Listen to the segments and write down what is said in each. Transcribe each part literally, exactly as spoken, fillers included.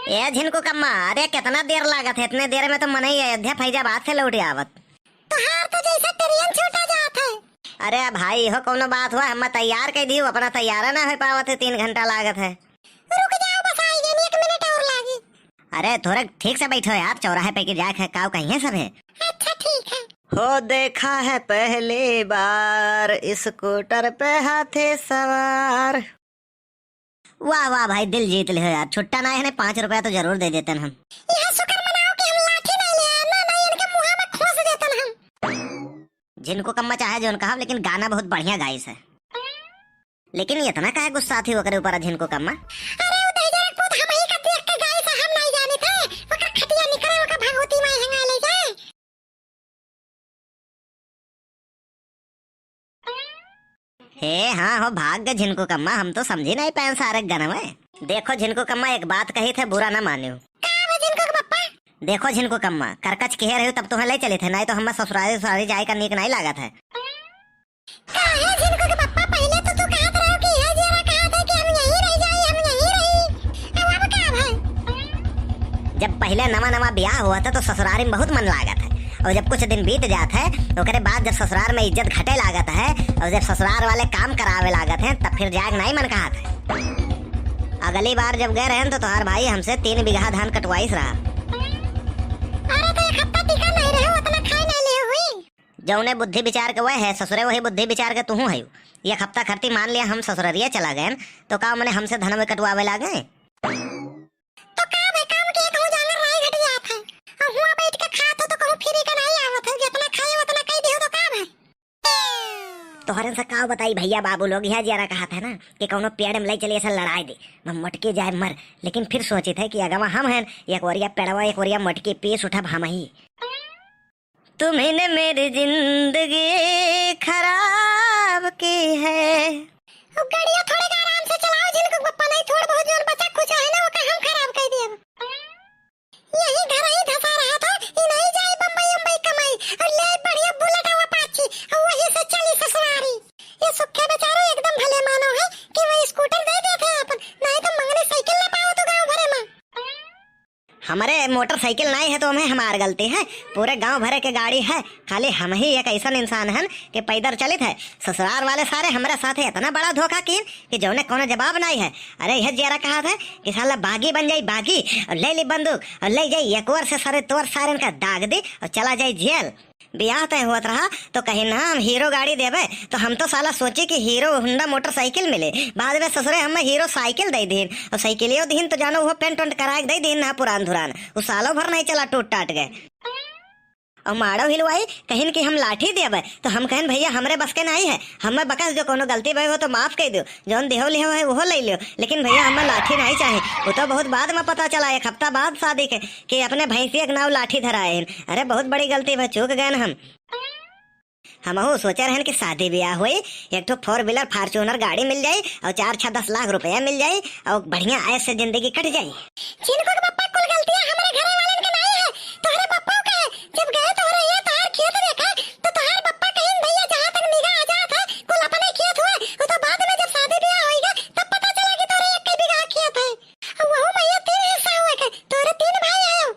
ए झिनकू कम्मा, अरे कितना देर लागत है, इतने देर में तो मनई अयोध्या फैजाबाद से लौट आवत। तोहार तो जैसे ट्रेन छूटा जात है। अरे भाई, हो कौनो बात हुआ, हम तैयार कर दियो, अपना तैयार ना हो पावत है, तीन घंटा लागत है। रुक जाओ, बस आई गए, एक मिनट और लागी। अरे थोड़ा ठीक से बैठो यार, चौराहे पे के जाए है, काव कहीं है सब है। अच्छा ठीक है। हो देखा है पहली बार स्कूटर पे हाथी सवार। वाह वाह भाई, दिल जीत ले हो यार, छुट्टा ना है, पाँच रुपया तो जरूर दे देतन हम। यह शुक्र मनाओ कि हम लाठी नहीं ले आए, ना, ना, इनके मुंह में खोस देतन हम। झिनकू कम्मा चाहे जोन कहा, लेकिन गाना बहुत बढ़िया गाइस है। लेकिन इतना काहे गुस्सा थी ओकरे ऊपर झिनकू कम्मा? अरे उ दहिजरा पूत हमही का देख के गाइस, हम नहीं जाने थे, ओकर खटिया निकले, ओकर भगवती माई हंगा ले जाए। हे हाँ हो, भाग गे झिनकू कम्मा, हम तो समझी नहीं पाए सारे गनवे। देखो झिनकू कम्मा, एक बात कही थे, बुरा ना मानियो। का बा झिनकू के पप्पा? देखो झिनकू कम्मा, करकच किहे रही तब तुम्हें ले चली थे, नहीं तो हमें ससुरारी ससुरारी जाए का नीक नहीं लागत है। काहे झिनकू के पप्पा, पहले तो तू कहत रहो कि यह जियरा कहत है कि हम यहीं रह जाई, हम यहीं रही। अब, अब का भाई? जब पहले नवा नवा ब्याह हुआ था तो ससुरारी में बहुत मन लागत है, और जब कुछ दिन बीत जात है, ओकरे बाद जब ससुरार में इज्जत घटे लागत है, और जब ससुरार वाले काम करावे लागत हैं, तब फिर जाए के नहीं मन कहत है। अगली बार जब गए रहन तो तोहार भाई हमसे तीन बीघा धान कटवाइस रहा। अरे तो एक हफ्ता टिका नहीं रहे, उतना खाए नहीं ले हुई। जौने बुद्धि विचार के वह है ससुरे, वही बुद्धि विचार के तुहू है। एक हफ्ता खरती मान लिया हम ससुररिया चला गए, तो का मने हमसे धनवे कटवावे लागे? तो का भाई, काम के कहूँ जांगर राय घट जात है, और हुआ बैठ के खात हो तो कहूँ फ्री का नहीं आवत है, जितना खाए उतना कह दियो तो का भाई? तोहरन से का बताई भैया बाबू लोग, यह जियरा कहत है ना कि कौनो पेड़ में ले चलिए से लड़ाई दे, मैं मोटके जाए मर। लेकिन फिर सोचित है कि अगवा हम हैं, एक ओरिया पेड़वा, एक ओरिया मोटकी, पीस उठब हम ही। तुम्ही ने मेरी जिंदगी खराब की है। अब गाड़िया थोड़े का आराम से चलाओ, झिनकू के पप्पा, नहीं थोड़ बहुत जोन बचा कुछ है ना, ओका हम खराब कर देब। यही घर ही धसा रहा था, ई नहीं जाए बम्बई उम्बई कमाई, और ले आई बढ़िया बुलेट और अपाची, और वही से चली ससुरारी। ये सुखे बेचारो एकदम भले मानो है कि वो स्कूटर दे देते अपन, नहीं तो मंगनी साइकिल ना पाओ तो गाँव भरे में। हमरे मोटरसाइकिल नाई है तो हमें हमार गलती है, पूरे गांव भरे के गाड़ी है, खाली हम ही एक ऐसन इंसान हन कि पैदल चलित है। ससुरार वाले सारे हमरे साथे इतना बड़ा धोखा कीन कि जौने कोनो जवाब नाई है। अरे यह जियरा कहत है कि साला बागी बन जाई बागी, और ले ली बंदूक और ले जाई एक ओर से सारे तोर सारे इनका दाग दी और चला जाई जेल। बियाह तय होत रहा तो कहिन ना हम हीरो गाड़ी देबे, तो हम तो साला सोची कि हीरो होंडा मोटरसाइकिल मिले, बाद में ससुरे हमें हीरो साइकिल दे दीन, और साइकिलियो दीन तो जानो वो पेंट वेंट कराए के दे दीन ना पुरान धुरान, वो सालों भर नहीं चला, टूट टाट गए। और माड़ो हिलवाई कहिन कि हम लाठी देबे, तो हम कहन भैया हमरे बस के नहीं है, हमें बकस जो कोनो गलती भई हो तो माफ कर दियो, जौन देहो लिहो है वो ले लियो, लेकिन भैया हमें लाठी नहीं चाहे। वो तो बहुत बाद में पता चला, एक हफ्ता बाद शादी के, कि अपने भैंसिया के नाव लाठी धराए हैं। अरे बहुत बड़ी गलती भई, चूक गए हम। हमहू सोचे रहन कि शादी ब्याह होई, एक ठो फोर व्हीलर फॉर्च्यूनर गाड़ी मिल जाई और चार छह दस लाख रुपया मिल जाई और बढ़िया ऐश से जिंदगी कट जाई। झिनकू के पप्पा, कुल गलतियां हमरे घरे वालन के नहीं है, तोहरे पप्पा के है। जब गए तोहरे ये तोहार खेत देखे तो तोहार पप्पा कहिन भैया जहाँ तक निगाह जात है कुल अपने खेत हुआ, वो तो बाद में जब शादी ब्याह होइगा तब पता चला कि तोहरे एक बीघा खेत है। और वहू में ये तीन हिस्सा हुआ के तोहरे तीन भाई आयो।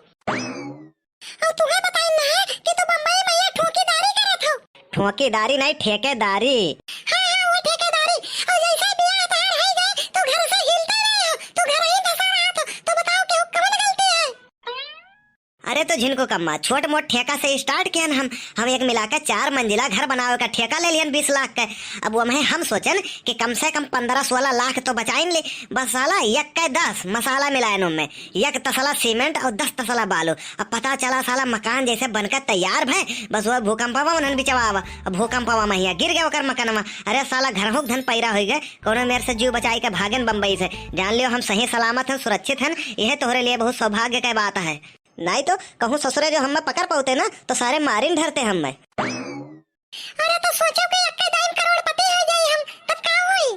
और तुम्हें बताई ना है कि तू बम्बई में ये ठोकीदारी करत हो। ठोकीदारी नहीं, ठेकेदारी। हाँ, हाँ, वो ठेकेदारी। और जैसे बियाह तोहार हो गए, तो घर से हिलते नहीं हो, तो घर ही धसा रहा तो, तो बताओ कि कौन गलती है? अरे तो झिनको कम्मा, छोट मोट ठेका से start कियन हम। हम एक मिला के चार मंजिला घर बनावे का ठेका ले लियन बीस लाख का। अब वो में हम सोचन कि कम से कम पन्द्रह सोलह लाख तो बचाइन ले। बस साला एक के दस मसाला मिलायन उनमें, एक तसला सीमेंट और दस तसला बालू। अब पता चला साला मकान जैसे बनकर तैयार भय, बस वो भूकंपवा उन्हन बिचवा आवा। अब भूकंपवा महिया गिर गया ओकर मकनवा। अरे साला घरहू के धन पैरा होइ गए, कोनो मेर से जीव बचाई के भागन बम्बई से। जान लियो हम सही सलामत हन, सुरक्षित हन, यह तोहरे लिए बहुत सौभाग्य के बात है। नहीं तो कहूँ ससुरे जो हमें पकड़ पाते ना तो सारे मारिन धरते हमें। अरे तो सोचो कि एक्के दाई में करोड़पति हो जाई हम, तब का होई?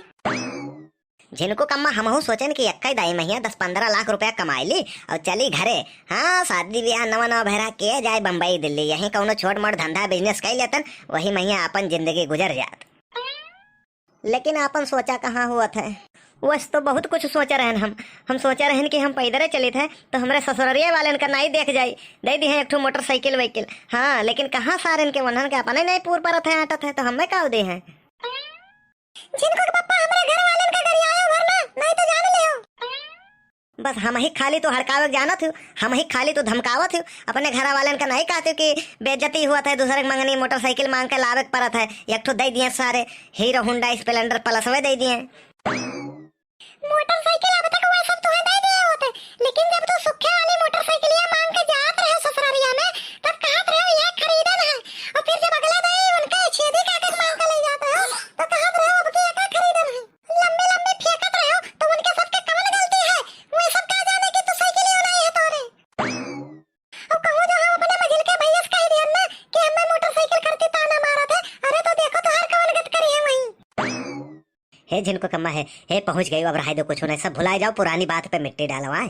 झिनको कम्मा, हमहू सोचन कि एक्के दाई महिया दस पन्द्रह लाख रुपया कमाई ली और चली घरे। हाँ, शादी ब्याह नवा नवा भैरा के जाए बम्बई दिल्ली, यहीं कौनो छोट मोट धंधा business कर लेतन, वही महिया अपन जिंदगी गुजर जात। लेकिन आपन सोचा कहाँ हुआ था। वैसे तो बहुत कुछ सोचा रहन हम। हम सोचा रहन कि हम पैदरे चलित है, तो हमरे ससुररिया वालन का नाई देख जाई, दे दिहे एक ठो मोटरसाइकिल वाइकिल। हाँ, लेकिन कहाँ सारन के, उन्हन के अपने नाई पूर परत है, आटत है, तो हमें का दे हैं? झिनको के पप्पा, हमरे घर वालन का गरियायो भर ना, नाई तो जान लियो। बस हम ही खाली तो हड़कावे के जानत हो, हम ही खाली तो धमकावत हो। अपने घर वालन का नहीं कहते कि बेइज्जती हुआ था, दूसरे के मंगनी मोटरसाइकिल मांग के लावे के परत है, एक ठो दे दिए सारे, हीरो होंडा स्प्लेंडर प्लसवे दे दिए। मोटरसाइकिल अब तक वह सब तुहे दे दिए होते, लेकिन जब तू सुखे वाली मोटरसाइकिलिया मांग के जात रहे ससुररिया में, तब कहत रहे ये खरीदन है, और फिर जब अगला दे उनके छेदी कागज मांग के ले जात रहे, तो कहत रहे अब की एका खरीदन है। लंबी लंबी फेंकत रहे हो, तो उनके सबके कवन गलती है? वो सब का जाने कि तू साइकिल ही उड़ाई है तोरे। अब कहूँ जो हम अपने मझिल के भैया से कह दिहन ना कि हमें मोटरसाइकिल खरीदती ताना मारत है, अरे तो देखो तोहार कवन गत करी है वहीं। हे झिनको कम्मा है, हे पहुँच गई, अब रहाई दो, कुछ नहीं, सब भुलाए जाओ, पुरानी बात पे मिट्टी डालो, आए।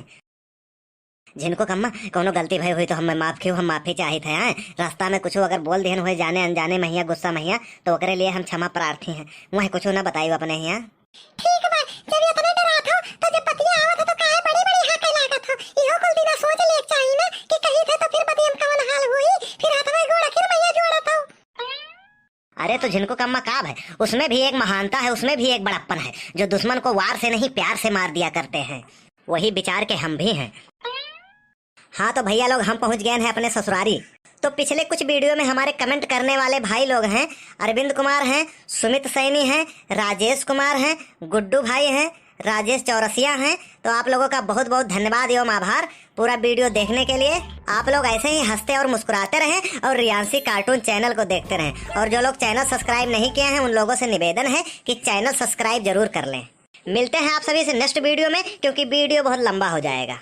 झिनको कम्मा, कौनो गलती भई हुई तो हमें माफ कियो, हम माफी चाहित है, आए। रास्ता में कुछ अगर बोल दिहन हुए जाने अनजाने महिया, गुस्सा महिया, तो ओकरे लिए हम क्षमा प्रार्थी हैं। वह कुछ ना बताइयो अपने हिया। ठीक बा, जब इतने डरात हो, तो जब पतिया आवत हो, तो काहे बड़ी-बड़ी हाके लागत हो? इहो कुल दिना सोच ले के चाही ना कि कहीं थे तो फिर बदी हम कवन हाल होई, फिर हाथवा गोड़ आखिर मैया जोड़त हो। अरे तो झिनको कम्मा का है, उसमें भी एक महानता है, उसमें भी एक बड़प्पन है। जो दुश्मन को वार से नहीं, प्यार से मार दिया करते हैं, वही विचार के हम भी हैं। हाँ तो भैया लोग, हम पहुँच गए हैं अपने ससुरारी। तो पिछले कुछ वीडियो में हमारे कमेंट करने वाले भाई लोग हैं, अरविंद कुमार हैं, सुमित सैनी हैं, राजेश कुमार हैं, गुड्डू भाई हैं, राजेश चौरसिया हैं। तो आप लोगों का बहुत बहुत धन्यवाद एवं आभार पूरा वीडियो देखने के लिए। आप लोग ऐसे ही हंसते और मुस्कुराते रहें और रियांशी कार्टून चैनल को देखते रहें। और जो लोग चैनल सब्सक्राइब नहीं किए हैं, उन लोगों से निवेदन है कि चैनल सब्सक्राइब जरूर कर लें। मिलते हैं आप सभी से नेक्स्ट वीडियो में, क्योंकि वीडियो बहुत लंबा हो जाएगा।